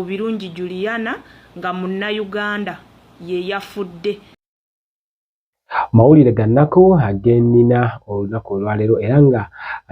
Birungi Juliana nga Munnayuganda ye yafudde. Mawulire ga nnaku ag'ennina olunaku olwaleero era nga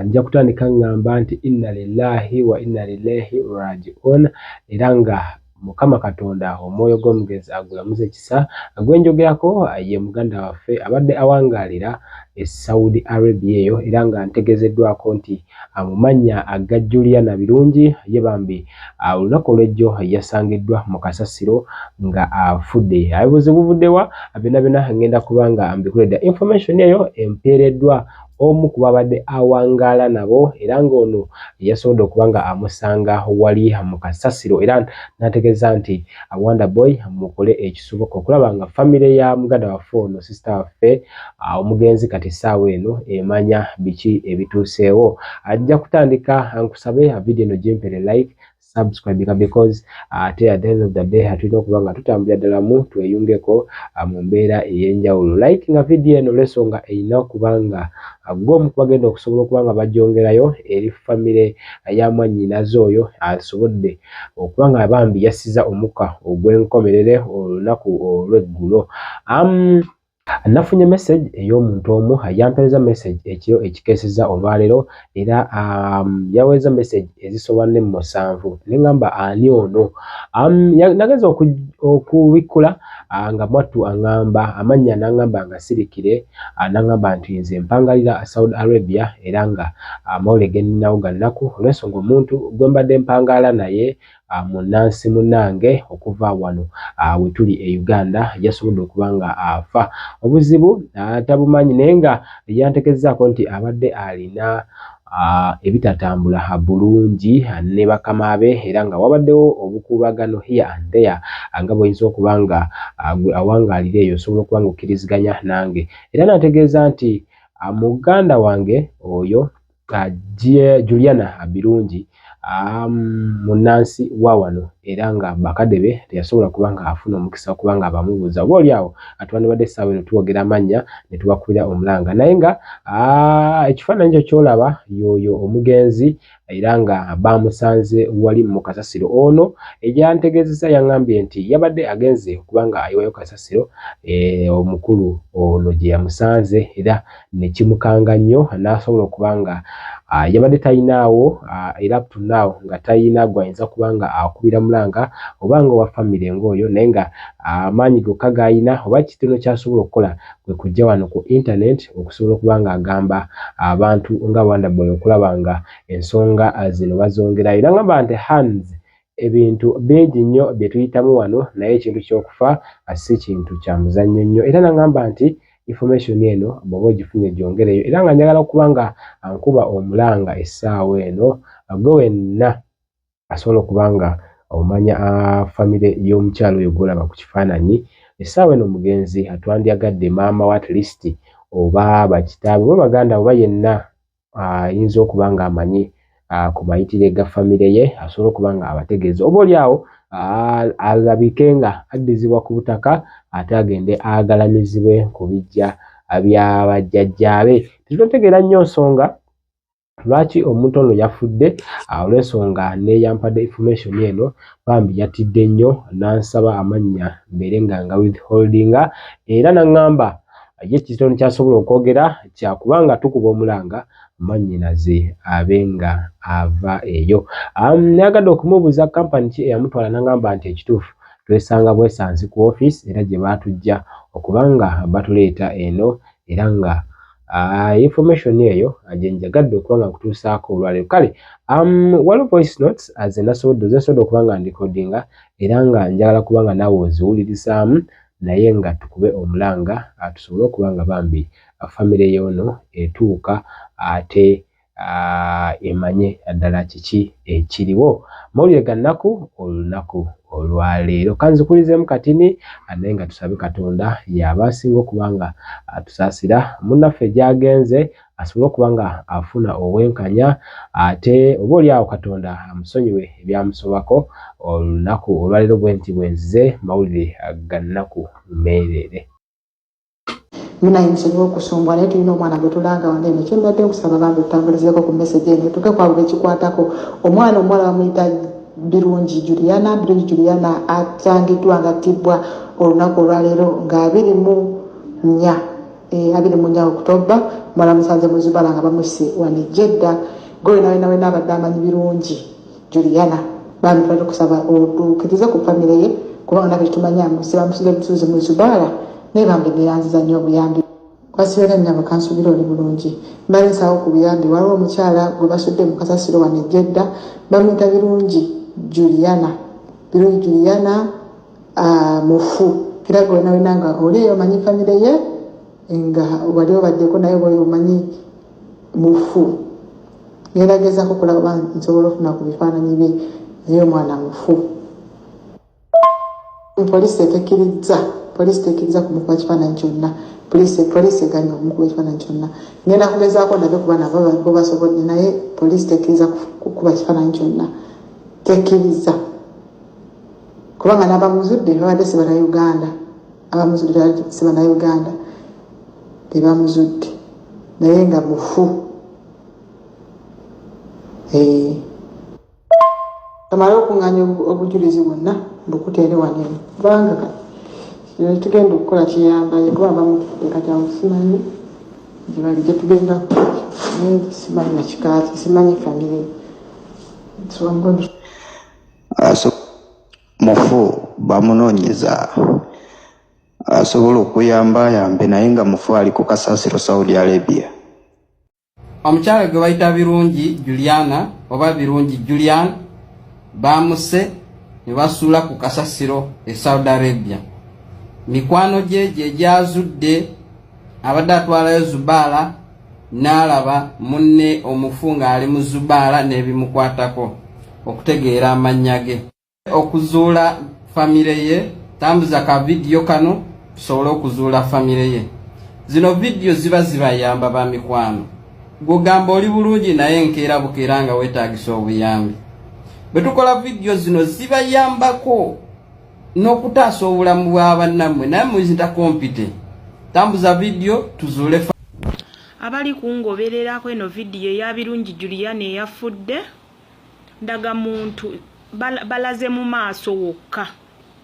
nja kutandika ngamba nti inna lillahi wa inna ilaihi rajiun era nga Mukama Katonda omwoyo gw'omugenzi agulamuze kisa. Gwenjogerako ye muganda waffe abadde awangaalira e Saudi Arabia eyo era nga ntegeezeddwako nti mu mannya aga Juliana Birungi ye bambi olunaku olw'ejjo yasangiddwa mu kasasiro nga afudde. Obuzibu buvudde wa? Byonna byonna ngenda kuba nga mbikuleetera. Information eyo empeereddwa omu ku babadde awangaala nabo era ng'ono yasobodde okuba nga amusanga wali mu kasasiro era n'ategeeza nti Wonder Boy mukole ekisoboka okulaba nga famire ya muganda waffe ono, sisita waffe omugenzi kati essaawa eno emanya biki ebituuseewo. Ajja kutandika nkusabe vidiyo eno gimpere like, subscribe because ate at the end of the day tulina okuba nga tutambulira ddala mu tweyungeko mu mbeera ey'enjawulo. Like nga vidiyo eno olw'ensonga erina okuba nga gwe omu ku bagenda okusobola okuba nga bagyongerayo eri famire ya mwannyinaze oyo asobodde okuba nga bambi yassiza omukka ogw'enkomerere olunaku olw'eggulo. Nafunye message ey'omuntu omu yampeereza message ekiro ekikeesezza olwaleero era yaweereza message ezisoba ne 7 ne ŋŋamba ani ono? Nageza okubikkula nga mwattu aŋŋamba amannya n'aŋŋamba nga sirikire n'aŋŋamba nti nze mpangalira Saudi Arabia era nga amawulire ge nninawo ga nnaku olw'ensonga omuntu gwe mbadde mpangaala naye munnansi munnange okuva wano we tuli e Uganda yasobodde okuba nga afa. Obuzibu tabumanyi naye nga yantegeezezzaako nti abadde alina ebitatambula bulungi ne bakama be era nga wabaddewo obukuubagano here and there nga bw'oyinza okuba nga gwe awangaalira eyo osobola okuba nga okkiriziganya nange. Era n'ategeeza nti muganda wange oyo Juliana Birungi munnansi wa wano era nga bakadde be teyasobola kuba nga afuna omukisa okuba nga abamubuuza oba oli awo twandibadde essaawa eno twogera amannya ne tubakubira omulanga naye nga ekifaananyi ekyo ky'olaba y'oyo omugenzi era nga baamusanze wali mu kasasiro. Ono eyantegeezezza yaŋŋambye nti yabadde agenze okuba nga ayiwayo kasasiro omukulu ono gye yamusanze era ne kimukanga nnyo n'asobola okuba nga yabadde talinaawo era up to now nga talina gw'ayinza kuba nga akubira mulanga oba nga owa famire ng'oyo naye nga amaanyi gokka g'alina oba kitono ky'asobola okukola kwe kujja wano ku internet okusobola okuba ng'agamba abantu nga Wonder Boy okulaba nga ensonga zino bazongerayo. N'agamba nti Hans ebintu bingi nnyo bye tuyitamu wano naye ekintu ky'okufa si kintu kya muzannyo nnyo era n'agamba nti information eno bw'oba ogifunye gyongereyo era nga njagala okuba nga nkuba omulanga essaawa eno gwe wenna asobola okuba nga omanya famire y'omukyala oyo gw'olaba ku kifaananyi essaawa eno omugenzi twandyagadde maama we at least oba bakitaabe oba baganda oba yenna ayinza okuba ng'amanyi ku mayitire ga famire ye asobole okuba nga abategeeza oba oli awo alabike nga addizibwa ku butaka ate agende agalamizibwe ku biggya bya bajjajjaabe. Tetunategeera nnyo nsonga lwaki omuntu ono yafudde olw'ensonga n'eyampadde information eno bambi yatidde nnyo n'ansaba amannya mbeere nga nga withholdinga era n'aŋŋamba ye kitono ky'asobola okwogera kyakuba nga tukuba omulanga mwannyinaze abe nga ava eyo. Nayagadde okumubuuza kampani ki eyamutwala n'aŋŋamba nti ekituufu twesanga bwesanzi ku ofiisi era gye baatujja okuba nga batuleeta eno era nga information eyo gye njagadde okuba nga nkutuusaako olwaleero. Kale waliwo voice notes ze nasobodde ze nsobodde okuba nga ndikodinga era nga njagala kuba nga naawe oziwulirizaamu naye nga tukube omulanga tusobole okuba nga bambi famire y'ono etuuka ate emanye ddala kiki ekiriwo. Mawulire ga nnaku olunaku olwaleero. Kanzikulizeemu katini naye nga tusabe Katonda y'aba asinga okuba nga atusaasira munnaffe gy'agenze asobole okuba nga afuna obwenkanya ate oba oli awo Katonda amusonyiwe ebyamusobako olunaku olwaleero bwe nti bwe nzize mawulire ga nnaku meereere. Munaye musonyiwe okusumbwa naye tulina omwana gwe tulanga wano eno. Kyembadde nkusaba bambi otutambulizeeko ku message eno etuuke ku abo bekikwatako. Omwana omuwala bamuyita Birungi Juliana. Birungi Juliana asangiddwa nga attibwa olunaku olwaleero nga 24, 24 October. Mala musanze muzubala nga bamusse wano e Jeddah. Gwe wena wena wena abadde amanyi Birungi Juliana, bambi twali tukusaba otuukirize ku famire ye, kubanga naffe tetumanyi amuse, bamusuze busuzi mu zubaala. Naye bambi neyanziza nnyo obuyambi. Kwasibeera nnyabo, kansubire oli bulungi. Mbadde nsaba ku buyambi. Waliwo omukyala gwe basudde mu kasasiro wano e Jeddah, bamuyita Birungi Juliana. Birungi Juliana mufu, era gwe wena wena nga oli eyo omanyi famire ye, nga wali obaddeko naye oba omanyi, mufu. Ngenda gezaako okulaba oba nsobola okufuna ku bifaananyi bye, naye omwana mufu. Poliisi tekkirizza, poliisi tekkirizza kumukuba kifaananyi kyonna. Poliisi eganye okumukuba ekifaananyi kyonna. Ngenda kugezaako ndabe kuba nabo bo basobodde, naye poliisi tekkiriza kukuba kifaananyi kyonna, tekkiriza, kubanga n'abamuzudde babadde si Bannayuganda. Abamuzudde si Bannayuganda, tebamuzudde, naye nga mufu. Kamale okuŋŋaanya obujulizi bwonna mbukuteere wano eno, kubanga kati tugenda okukola kiyambaye, kuba bamutudde kati awo simanyi gyebali gyetugenda, naye simanyi nakikaaki, simanyi famire. So I'm going to Mufu bamunoonyeza, asobola okuyamba ayambe, naye nga mufu ali ku kasasiro Saudi Arabia. Omukyala gwe bayita Birungi Juliana oba Birungi Julian bamuse ne basuula ku kasasiro e Saudi Arabia. Mikwano gye gye gyazudde, abadde atwalayo zubaala n'alaba munne omufu ng'ali mu zubaala n'ebimukwatako okutegeera amannya ge, okuzuula famire ye. Tambuza ka vidiyo kano tusobole okuzuula famire ye. Zino vidiyo ziba zibayamba ba mikwano. Gwogamba oli bulungi, naye nkeera bukeera nga weetaagisa obuyambi. Bwe tukola vidiyo zino zibayambako n'okutaasa obulamu bwa bannammwe, naye muzita kompite. Tambuza vidiyo tuzuule. Abali kungobererako, eno vidiyo eya Birungi Juliana eyafudde. Ndagamuntu balaze mu maaso wokka,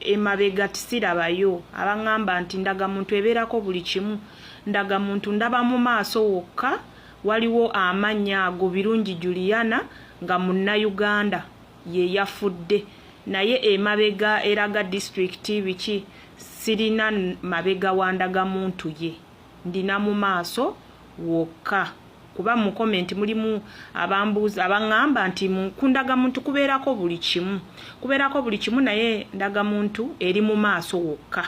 emabega tisirabayo. Abaŋŋamba nti ndagamuntu ebeerako buli kimu, ndagamuntu ndaba mu maaso wokka, waliwo amannya ago Birungi Juliana nga Munnayuganda ye yafudde, naye emabega eraga disitulikiti biki, sirina mabega wa ndagamuntu ye, ndina mu maaso wokka. Kuba mu comment mulimu abambuuza, abaŋŋamba nti ku ndagamuntu kubeerako buli kimu, kubeerako buli kimu, naye ndagamuntu eri mu maaso wokka,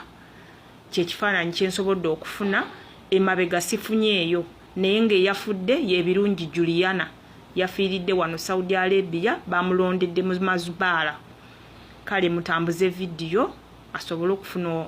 kyekifaananyi kyensobodde okufuna, emabega sifunyeeyo. Naye ng'eyafudde ye Birungi Juliana, yafiiridde wano Saudi Arabia, bamulondedde mu mazubaala. Kale mutambuze vidiyo asobole okufuna.